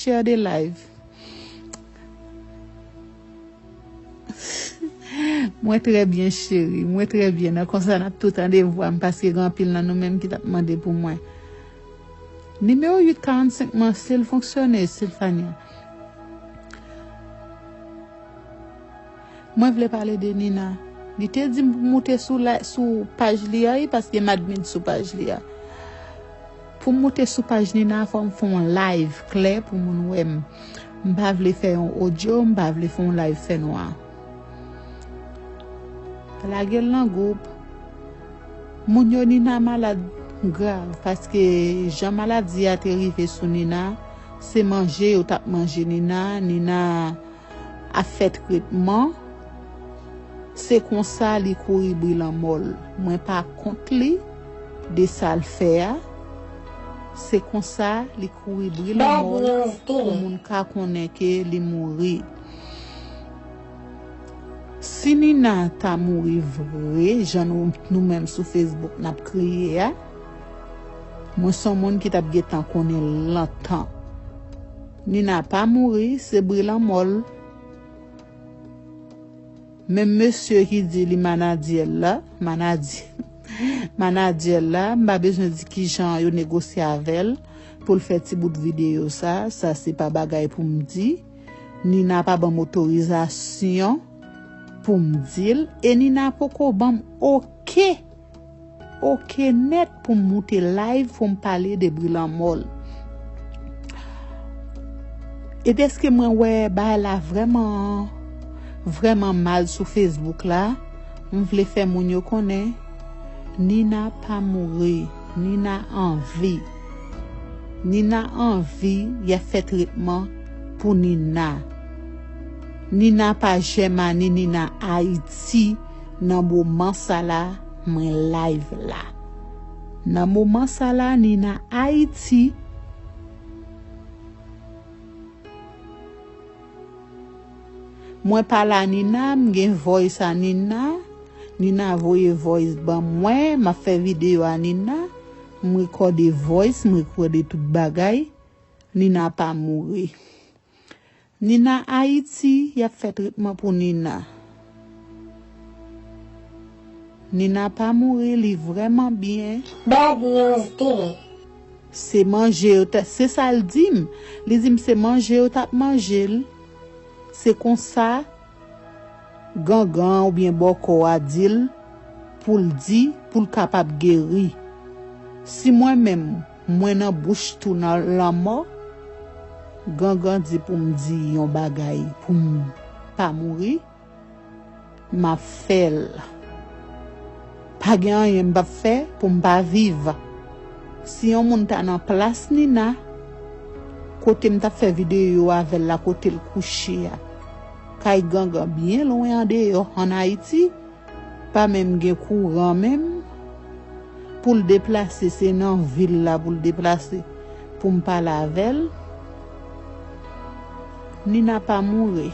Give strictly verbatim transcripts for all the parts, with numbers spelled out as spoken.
Share the live. Mwen trè byen, cheri. Mwen trè byen. Nan konsa, n ap tou tande vwa m, paske gen anpil nan nou menm ki t ap mande pou mwen. Nimewo uit karannsenk m an, si l fonksyone, Silvania. Mwen vle pale de Nina. Li te di m pou m moute sou la, sou paj li a, wi, paske m admin sou paj li a. Pou m moute sou paj Nina, fò m fè yon live klè pou moun wè m. M pa vle fè yon audio, m pa vle fè yon live fènwa. Lage l nan gwoup. Moun yo, Nina malad grav, paske jan maladi a te rive sou Nina, se manje yo t ap manje Nina, Nina ap fè tretman. Se konsa li kouri bri lanmò l. Mwen pa kont li de sa l fè a. Se konsa li kouri bri lanmò l pou moun ka konnen ke li mouri. Si Nina ta mouri vre, jan nou, nou menm sou Facebook n ap kriye a, mwen se yon moun ki t ap gentan konnen lontan. Nina pa mouri, se bri lanmò l. Menm mesye ki di li manadyè l la, manadyè, manadyè l la, m pa bezwen di kijan yo negosye avè l pou l fè ti bout videyo sa, sa se pa bagay pou m di. Nina pa ban m otorizasyon pou m di l, e Nina poko ban m oke, oke nèt pou m moute live pou m pale de bri lanmò l. E dèske mwen wè bagay la vrèman, vrèman mal sou Facebook la, m vle fè moun yo konnen, Nina pa mouri, Nina an vi. Nina an vi, y ap fè tretman pou Nina. Nina pa Jèmani, Nina Ayiti. Nan moman sa la, mwen live la. Nan moman sa la, Nina Ayiti. Mwen pale a Nina, m gen voice a Nina. Nina voye voice ban mwen, m ap fè videyo a Nina. M rekòde voice, m rekòde tout bagay. Nina pa mouri. Nina Ayiti, y ap fè tretman pou Nina. Nina pa mouri, li vrèman byen. Bad News T V. Se manje yo t-, se sa l di m. Li di m se manje yo t ap manje l. Se konsa gangan oubyen bòkò a di l pou l di, pou l kapab geri. Si mwen menm, mwen nan bouch tou nan lanmò, gangan di pou m di yon bagay pou m pa mouri, m ap fè l. Pa gen anyen m p ap fè pou m pa viv. Si yon moun ta nan plas Nina, kote m t ap fè videyo avè l la, kote l kouche a, kay gangan byen lwen andeyò, ann Ayiti, pa menm gen kouran menm. Pou l deplase, se nan vil la pou l deplase pou m pale avè l. Nina pa mouri.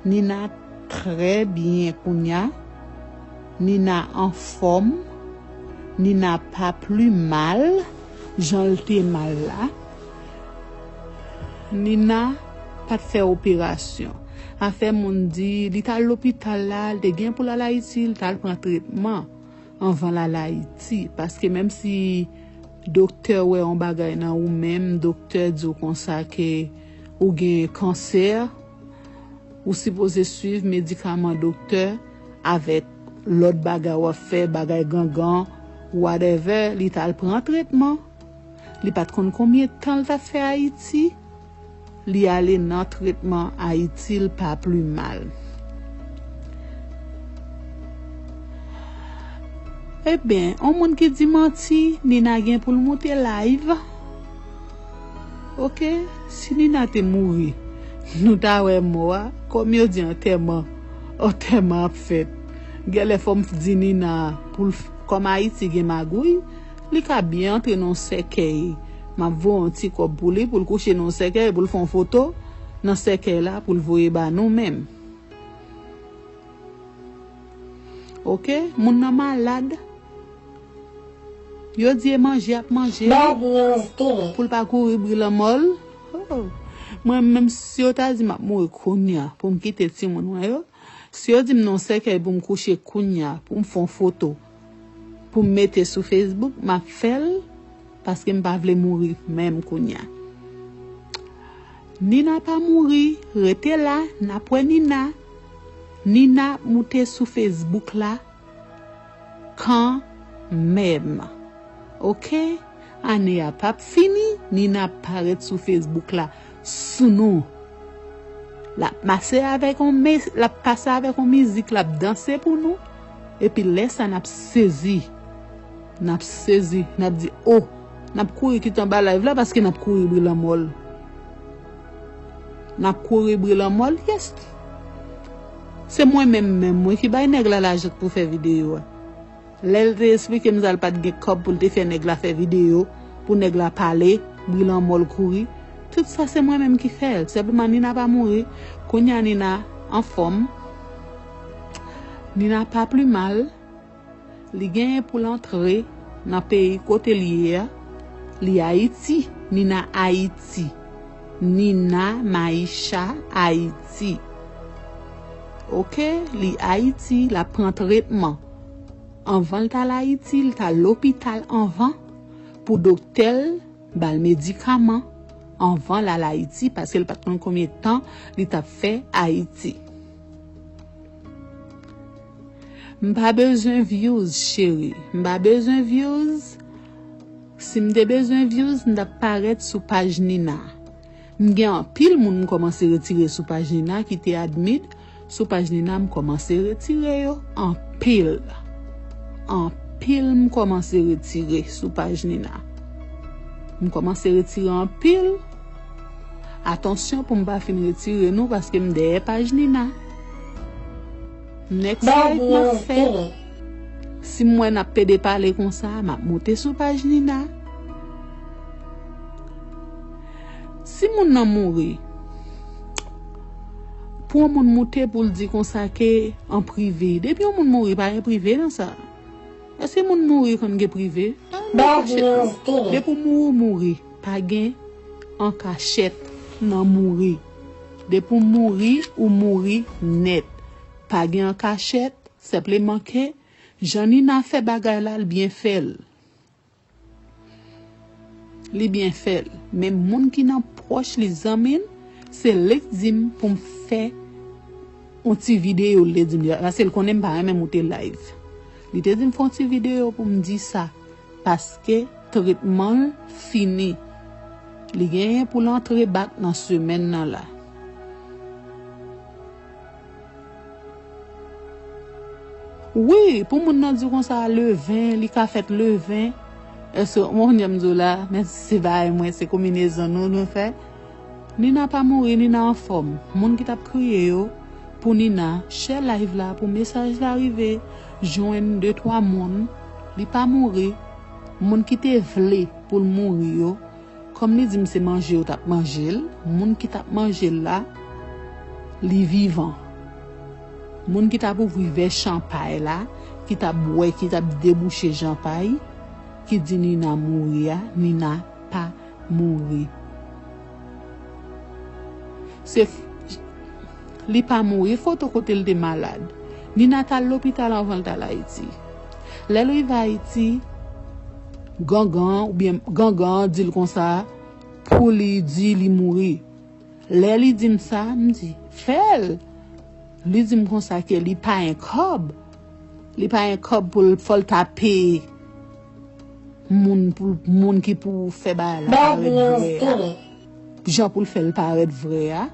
Nina trè byen kounya. Nina anfòm. Nina pa pli mal jan l te mal la. Nina pa t fè operasyon. Afè moun di li t al lopital la, li te gen pou l al Ayiti, li t al pran tretman anvan l al Ayiti. Paske menm si doktè wè yon bagay nan ou menm, doktè di w konsa ke ou gen kansè, ou sipoze swiv medikaman doktè avèk lòt bagay w ap fè, bagay gangan, whatever, li t al pran tretman. Li pa t konn konbyen tan l t ap fè Ayiti. Li ale nan tretman Ayiti, l pa pli mal. Ebyen, on moun ki di manti, Nina gen pou l moute live. Oke, si Nina te mouri, nou ta wè mò a, kòm yo di antèman, antèman ap fèt. Genlè fò m di Nina pou l f-, kòm Ayiti gen magouy, li ka byen antre nan yon sèkèy. M ap voye yon ti kòb pou li, pou l kouche nan yon sèkèy, pou l fè yon foto nan sèkèy la, pou l voye ba nou menm. Oke, moun nan malad. Yo di e manje ap manje l. Bad News T V. Pou l pa kouri bri lanmò l. Mwen menm, si yo ta di m ap mouri kounya pou m kite timoun mwen yo, si yo di m nan sèkèy pou m kouche kounya, pou m fè yon foto, pou m mete sou Facebook, m ap fè l, paske m pa vle mouri menm kounya. Nina pa mouri, rete la, n ap wè Nina. Nina moute sou Facebook la kanmenm. Oke? Ane a p ap fini, Nina ap parèt sou Facebook la sou nou. L ap pase avèk yon mes-, l ap pase avèk yon mizik, l ap danse pou nou. Epi lè sa n ap sezi. N ap sezi, n ap di, "O!" N ap kouri kite anba live la paske n ap kouri bri lanmò l. N ap kouri bri lanmò l, yes. Se mwen menm menm, mwen ki bay nèg la lajan pou fè videyo a. Lè l te esplike m sa, l pa t gen kòb pou l te fè nèg la fè videyo, pou nèg la pale, bri lanmò l kouri. Tout sa se mwen menm ki fè l. Senpleman Nina pa mouri. Kounya Nina anfòm. Nina pa pi mal. Li genyen pou l antre nan peyi kote l ye a. Li Ayiti. Nina Ayiti. Nina Maisha Ayiti. Oke, li Ayiti, l ap pran tretman. Anvan l t al Ayiti, l t al lopital anvan pou doktè l ba l medikaman anvan l al Ayiti, paske l pa t konn konbyen tan li t ap fè Ayiti. M pa bezwen views, cheri. M pa bezwen views. Si m te bezwen views, m t ap parèt sou paj Nina. M gen anpil moun m kòmanse retire sou paj Nina ki te admin. Sou paj Nina, m kòmanse retire yo. Anpil. Anpil m kòmanse retire sou paj Nina. M kòmanse retire anpil. Atansyon pou m pa fin retire nou paske m dèyè paj Nina. Next live m ap fè. Si m wè n ap pede pale konsa, m ap moute sou paj Nina. Si moun nan mouri, pou yon moun moute pou l di konsa ke an prive. Depi yon moun mouri, pa gen prive nan sa. Èske moun mouri konn gen prive? Depi w mouri, ou mouri. Pa gen an kachèt nan mouri. Depi w mouri, ou mouri nèt. Pa gen an kachèt, senpleman ke jan Nina fè bagay la, l byen fè l. Li byen fè l. Men moun ki nan pwòch li, zanmi l, se li k di m pou m fè yon ti videyo, li te di m, paske l konnen m pa renmen moute live. Li te di m fè yon ti videyo pou m di sa, paske tretman l fini. Li genyen pou l antre back nan semèn nan la. Wi, pou moun nan di konsa, le ven, li ka fèt le ven. Èske, mwen konn jan m di w la, men se bagay mwen, se konbinezon nou, nou fè. Nina pa mouri, Nina anfòm. Moun ki t ap kriye yo, pou Nina, share live la, pou mesaj la rive, jwenn de twa moun, li pa mouri. Moun ki te vle pou l mouri yo, kòm li di m se manje yo t ap manje l, moun ki t ap manje l la, li vivan. Moun ki t ap ouvri vè chanpay la, ki t ap bwè, ki t ap debouche chanpay, ki di Nina mouri a, Nina pa mouri. Se f-, li pa mouri, foto kote l te malad. Nina t al lopital anvan l t al Ayiti. Lè l rive Ayiti, gangan oubyen gangan an di l konsa pou li di li mouri. Lè li di m sa, m di, "Fè l." Li di m konsa ke li pa gen kòb. Li pa gen kòb pou l, fò l ta peye moun, pou moun ki pou fè bagay la parèt vrè a. Jan pou l fè l parèt vrè a.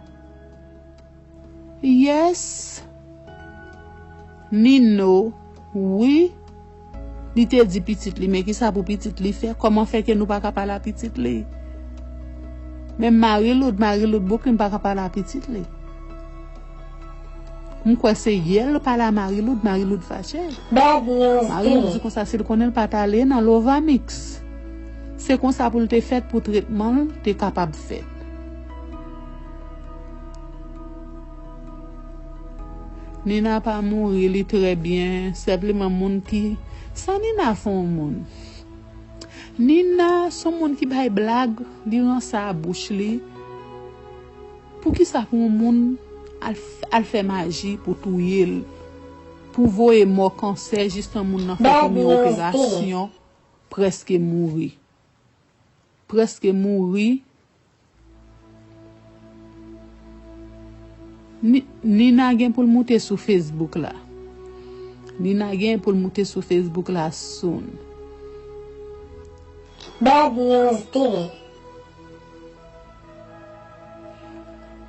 Yes. Nino, wi. Li te di pitit li, men kisa pou pitit li fè? Kòman fè ke nou pa ka pale a pitit li? Men Mariloud, Mariloud Bouklin pa ka pale a pitit li. M kwè se yè l pale a Mariloud, Mariloud fache. Mariloud di konsa, si l konnen l pa t ale nan Lovamix, se konsa pou l te fèt, pou tretman l te kapab fèt. Nina pa mouri, li trè byen. Senpleman moun ki, sa Nina fè yon moun? Nina se yon moun ki bay blag, li ranse a bouch li. Poukisa pou yon moun al, al fè maji pou touye l, pou voye mò kansè jistan moun nan fè premye operasyon, prèske mouri. Prèske mouri. Ni- Nina gen pou l moute sou Facebook la. Nina gen pou l moute sou Facebook la soon. Bad News T V.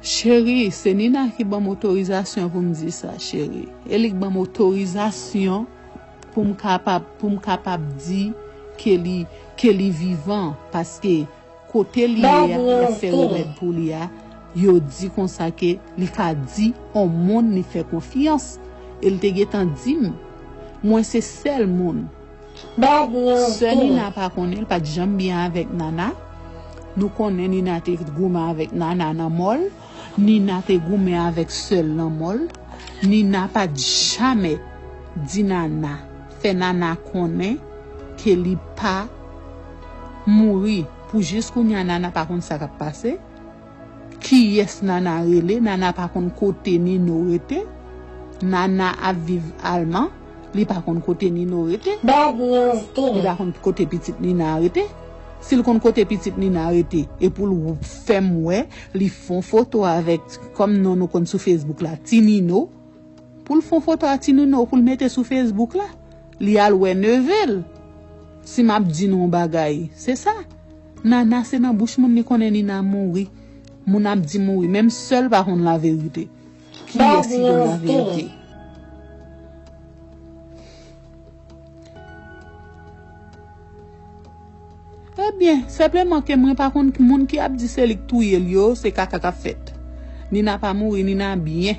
Cheri, se Nina ki ban m otorizasyon pou m di sa, cheri. E li k ban m otorizasyon pou m kapab, pou m kapab di ke li, ke li vivan, paske kote li ye a, y ap fè remèd pou li a, yo di konsa ke li ka di on moun li fè konfyans. E li te gentan di m, mwen se sèl moun. Sè Nina pa konnen, li pa t janm byen avèk Nana. Nou konnen Nina te goumen avèk Nana nan mòl. Nina te goumen avèk sè l nan mòl. Nina pa t jamè di Nana, fè Nana konnen ke li pa mouri. Pou jis kounye a, Nana pa konn sa k ap pase. Kiyès Nana rele? Nana pa konn kote Nino rete. Nana ap viv Alman. Li pa konn kote Nino rete. Li pa konn kote pitit Nina rete. Si l konn kote pitit Nina rete, e pou l fè m wè, li fè yon foto avèk, kòm non nou konn sou Facebook la, Ti Nino. Pou l fè yon foto a Ti Nino, pou l mete sou Facebook la. Li al wè neve l. Si m ap di nou yon bagay, se sa. Nana se nan bouch moun li konnen Nina mouri. Moun ap di mouri. Menm sè l pa konn laverite. Kiyès ki konn laverite? Ebyen, senpleman ke mwen pa konn moun ki ap di se li k touye l yo, se kaka k ap fèt. Nina pa mouri, Nina byen.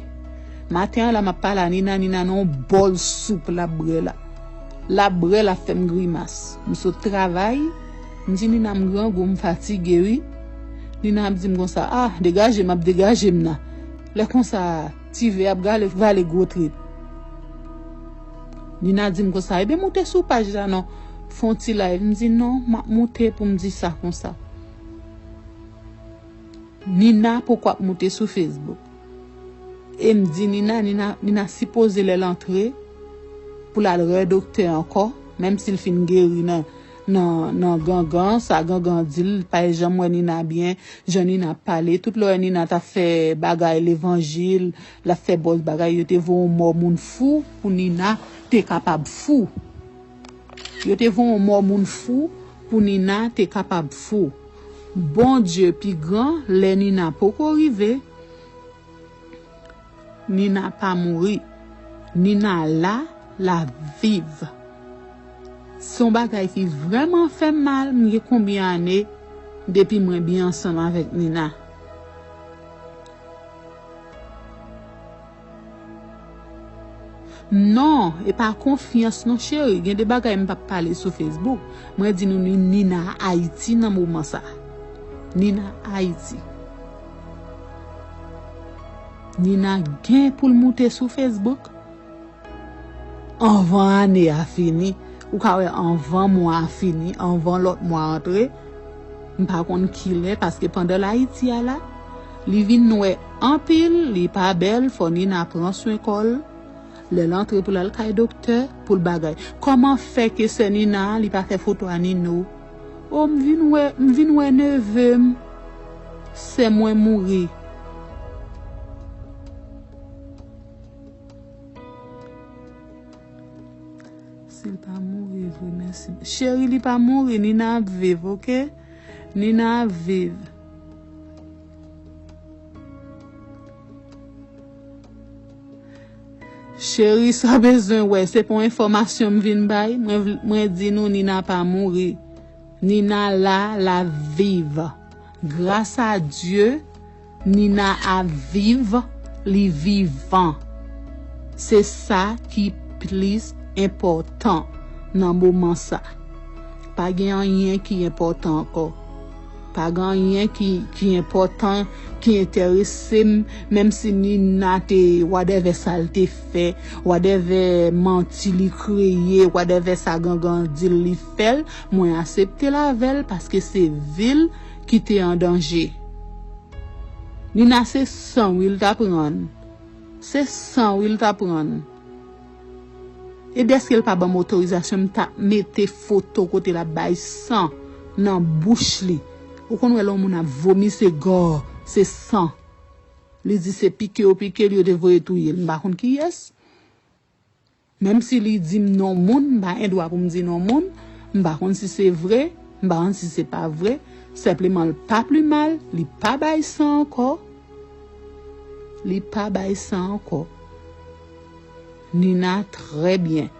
Maten an la, m ap pale a Nina, Nina nan yon bòl soup l ap bwè la. L ap bwè, l ap fè m grimas. M sot travay, m di Nina m grangou, m fatige wi. Nina ap di m konsa, ah, degaje m, ap degaje m nan. Lè konsa, Ti Ve ap gale, vale gwo trip. Nina di m konsa, ebyen moute sou paj la non, fè yon ti live. M di non, m ap moute pou m di sa konsa. Nina poko ap moute sou Facebook. E m di Nina, Nina, Nina sipoze lè l antre pou l al wè doktè ankò, menm si l fin geri nan, nan, nan gangan, sa gangan di l, pa janm wè Nina byen, jan Nina ap pale, tout lè w wè Nina t ap fè bagay levanjil, l ap fè bòz bagay, yo te voye yon mò moun fou pou Nina te kapab fou. Yo te voye yon mò moun fou pou Nina te kapab fou. Bondye pi gran, lè Nina poko rive, Nina pa mouri. Nina la, l ap viv. Se yon bagay ki vrèman fè m mal, m gen konbyen ane depi mwen byen ansanm avèk Nina. Non, e pa konfyans non cheri. Gen de bagay m p ap pale sou Facebook. Mwen di nou ni Nina Ayiti nan moman sa. Nina Ayiti. Nina gen pou l moute sou Facebook anvan ane a fini. Ou ka wè anvan mwa a fini, anvan lòt mwa antre. M pa konn kilè, paske pandan l Ayiti a la, li vin nwè anpil, li pa bèl, fò Nina pran swen kò l. Lè l antre pou l al kay doktè, pou l bagay. Kòman fè ke sè Nina a, li pa fè foto a Nino? O, m vin wè, m vin wè neve m. Sè mwen mouri. Si l pa mouri vre, mèsi. Cheri, li pa mouri, Nina ap viv, oke? Nina ap viv. Cheri, sa w bezwen wè, se pa yon enfòmasyon m vin bay. Mwen, mwen di nou, Nina pa mouri. Nina la, l ap viv. Gras a Dye, Nina ap viv, li vivan. Se sa ki plis enpòtan nan moman sa. Pa gen anyen ki enpòtan ankò. Pa gen anyen ki, ki enpòtan, ki enterese m, menm si Nina te, whatever sa l te fè, whatever manti li kreye, whatever sa gangan di l li fè l, mwen aksepte l avè l paske se vi l ki te an danje. Nina, se san wi l ta pran. Se san wi l ta pran. E dèske l pa ban m otorizasyon, m t ap mete foto kote l ap bay san nan bouch li. Ou konn wè lè yon moun ap vomi, se gò, se san. Li di se pike yo pike l, yo te voye touye l. M pa konn kiyès. Menm si li di m non moun, m pa gen dwa pou m di non moun. M pa konn si se vre, m pa konn si se pa vre. Senpleman, l pa plimal, li pa bay san ankò. Li pa bay san ankò. Nina, trè byen.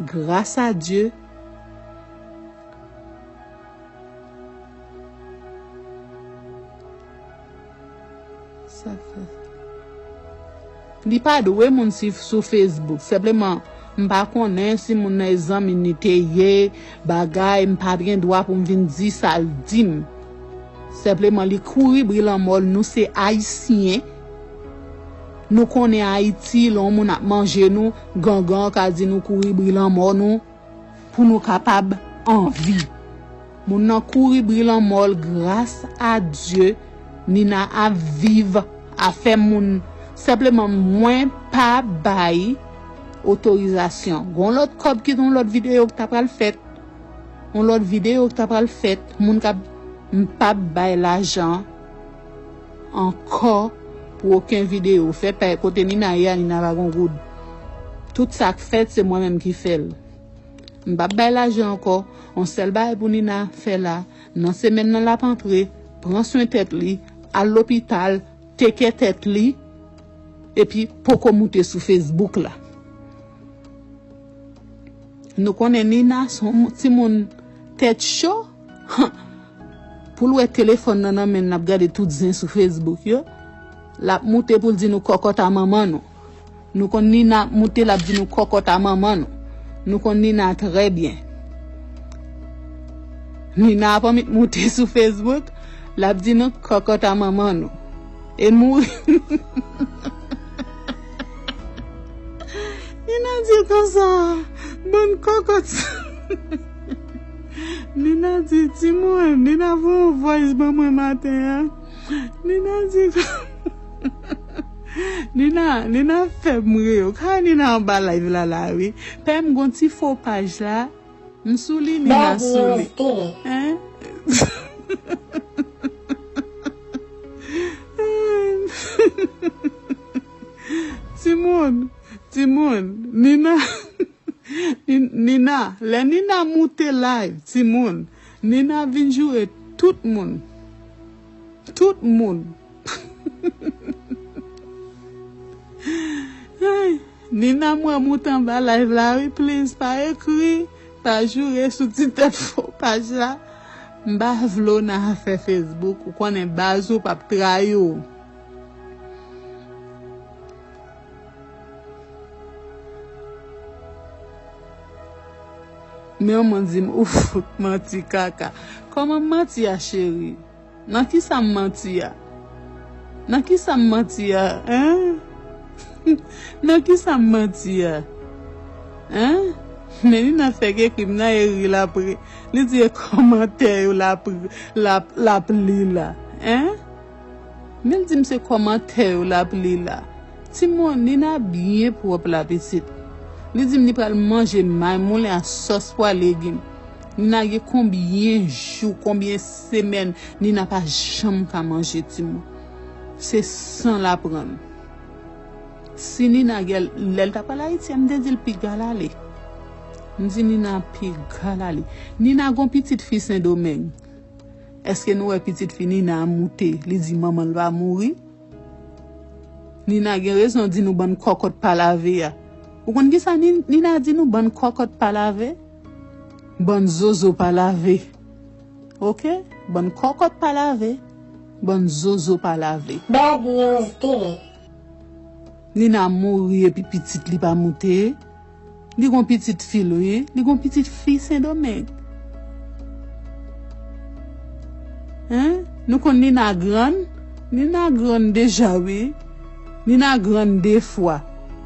Gras a Dye. Sa k fè. Li pa dwe moun sou, sou Facebook. Senpleman, m pa konnen si moun nan e zanmi li te ye, bagay, m pa t gen dwa pou m vin di sa l di m. Senpleman, li kouri bri lanmò l, nou se Ayisyen. Nou konnen Ayiti, lè yon moun ap manje nou, gangan ka di nou kouri bri lanmò nou pou nou kapab anvi. Moun nan kouri bri lanmò l, gras a Dye, Nina ap viv, afè moun. Senpleman, mwen pa bay otorizasyon. Gon lòt kòb ki yon lòt videyo ki ta pral fèt. Yon lòt videyo ki ta pral fèt. Moun k ap, m p ap bay lajan ankò pou okenn videyo. Fè pè kote Nina ye a, Nina pa gon goud. Tout sa k fèt, se mwen menm ki fè l. M p ap bay lajan ankò. Yon sèl bagay pou Nina fè la, nan semèn nan l ap antre, pran swen tèt li, al lopital, teke tèt li, epi poko moute sou Facebook la. Nou konnen Nina se yon timoun tèt cho. Pou l wè telefòn nan nan men l, l ap gade tout zen sou Facebook yo. L ap moute pou l di nou kòkòt a manman nou. Nou konn Nina ap moute, l ap di nou kòkòt a manman nou. Nou konn Nina trè byen. Nina ap annik moute sou Facebook, l ap di nou kòkòt a manman nou. E l mouri. Nina di konsa, bann kòkòt. Nina di, timoun, Nina voye yon voice ban mwen maten an. Nina di, Nina, Nina fè m ri yo. Kay Nina anba live la la wi. Pè m gon ti fo paj la. M sou li, Nina sou li. Hein? Timoun, timoun, Nina, Ni- Nina, lè Nina moute live, timoun, Nina vin joure tout moun. Tout moun. Hey, Nina, m wè moute anba live la wi, please, pa ekri, pa joure sou ti tèt fo paj la. M pa vle w nan afè Facebook, ou konnen baz ou p ap trayi w. Men yon moun di m, ou fout manti kaka. Kòman m manti a, cheri? Nan kisa m manti a? Nan kisa m manti a? Hein? Nan kisa m manti a? Hein? Men Nina fèk ekri m nan e ri l ap ri. Li di e kòmantè yo l ap, l ap, l ap li la. Hein? Men l di m se kòmantè yo l ap li la. Timoun, Nina byen pwòp la pitit. Li di m li pral manje may moulen a sòs pwa legim. Nina gen konbyen jou, konbyen semèn Nina pa janm ka manje, timoun. Se san l aprann. Si Nina gen, lè l t ap al Ayiti a, m te di l piga l ale. M di Nina piga l ale. Nina gon pitit fi Sendomeng. Èske nou wè pitit fi Nina a moute, li di manman l pa mouri? Nina gen rezon di nou bann kòkòt pa lave a. Ou konn kisa Ni- Nina di nou bann kòkòt pa lave? Bann zozo pa lave. Oke? Bann kòkòt pa lave. Bann zozo pa lave. Bad News T V. Nina mouri epi pitit li pa moute. Li gon pitit fi l wi. Li gon pitit fi Sendomeng. Hein? Nou konn Nina grann? Nina grann deja wi. Nina grann de fwa.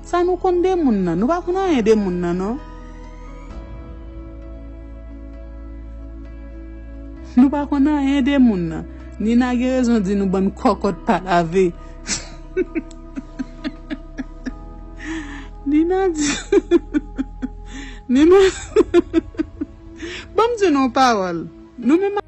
Sa nou konn de moun nan? Nou pa konn anyen de moun nan non. Nou pa konn anyen de moun nan. Nina gen rezon di nou bann kòkòt pa lave. Nina di Nina Ban m di nou yon pawòl. Nou menm